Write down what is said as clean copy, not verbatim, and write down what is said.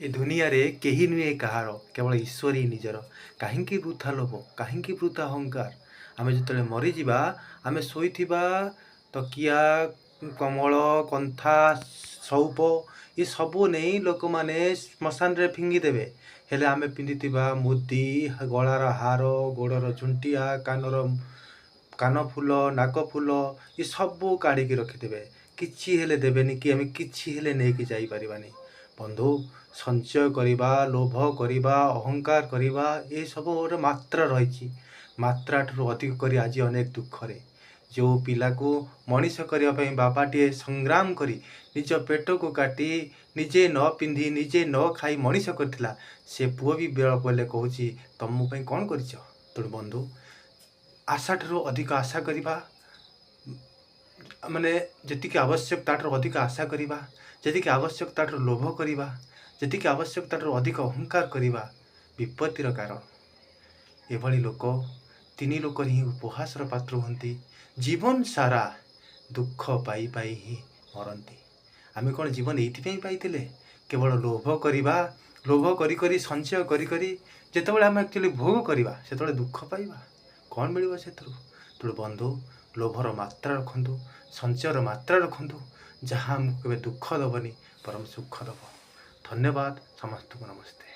ଏ ଦୁନିଆରେ କେହି ନୁହେଁ କାହାର, କେବଳ ଈଶ୍ୱର ହିଁ ନିଜର। କାହିଁକି ବୃଥା ଲୋଭ, କାହିଁକି ବୃଥା ଅହଙ୍କାର? ଆମେ ଯେତେବେଳେ ମରିଯିବା, ଆମେ ଶୋଇଥିବା ତକିଆ, କମ୍ବଳ, କନ୍ଥା, ସଉପ ଏସବୁ ନେଇ ଲୋକମାନେ ଶ୍ମଶାନରେ ଫିଙ୍ଗିଦେବେ। ହେଲେ ଆମେ ପିନ୍ଧିଥିବା ମୁଦି, ଗଳାର ହାର, ଗୋଡ଼ର ଝୁଣ୍ଟିଆ, କାନର କାନଫୁଲ, ନାକଫୁଲ ଏସବୁ କାଢ଼ିକି ରଖିଦେବେ। କିଛି ହେଲେ ଦେବେନି କି ଆମେ କିଛି ହେଲେ ନେଇକି ଯାଇପାରିବାନି। ବନ୍ଧୁ, ସଞ୍ଚୟ କରିବା, ଲୋଭ କରିବା, ଅହଙ୍କାର କରିବା, ଏସବୁ ଗୋଟେ ମାତ୍ରା ରହିଛି। ମାତ୍ରା ଠାରୁ ଅଧିକ କରି ଆଜି ଅନେକ ଦୁଃଖରେ। ଯେଉଁ ପିଲାକୁ ମଣିଷ କରିବା ପାଇଁ ବାପାଟିଏ ସଂଗ୍ରାମ କରି ନିଜ ପେଟକୁ କାଟି, ନିଜେ ନ ପିନ୍ଧି, ନିଜେ ନ ଖାଇ ମଣିଷ କରିଥିଲା, ସେ ପୁଅ ବି ବେଳ ପଡ଼ିଲେ କହୁଛି, ତମ ମୋ ପାଇଁ କ'ଣ କରିଛ? ତେଣୁ ବନ୍ଧୁ, ଆଶାଠାରୁ ଅଧିକ ଆଶା କରିବା, ମାନେ ଯେତିକି ଆବଶ୍ୟକ ତାଠାରୁ ଅଧିକ ଆଶା କରିବା, ଯେତିକି ଆବଶ୍ୟକ ତାଠାରୁ ଲୋଭ କରିବା, ଯେତିକି ଆବଶ୍ୟକ ତାଠାରୁ ଅଧିକ ଅହଙ୍କାର କରିବା ବିପତ୍ତିର କାରଣ। ଏଭଳି ଲୋକ ତିନି ଲୋକରେ ହିଁ ଉପହାସର ପାତ୍ର ହୁଅନ୍ତି। ଜୀବନ ସାରା ଦୁଃଖ ପାଇ ପାଇ ହିଁ ମରନ୍ତି। ଆମେ କ'ଣ ଜୀବନ ଏଇଥିପାଇଁ ପାଇଥିଲେ, କେବଳ ଲୋଭ କରିବା? ଲୋଭ କରି କରି, ସଞ୍ଚୟ କରି କରି ଯେତେବେଳେ ଆମେ ଆକ୍ଚୁଆଲି ଭୋଗ କରିବା, ସେତେବେଳେ ଦୁଃଖ ପାଇବା। କ'ଣ ମିଳିବ ସେଥିରୁ? ତେଣୁ ବନ୍ଧୁ, ଲୋଭର ମାତ୍ରା ରଖନ୍ତୁ, ସଞ୍ଚୟର ମାତ୍ରା ରଖନ୍ତୁ, ଯାହା ଆମକୁ କେବେ ଦୁଃଖ ଦେବନି ବରଂ ସୁଖ ଦେବ। ଧନ୍ୟବାଦ ସମସ୍ତଙ୍କୁ, ନମସ୍ତେ।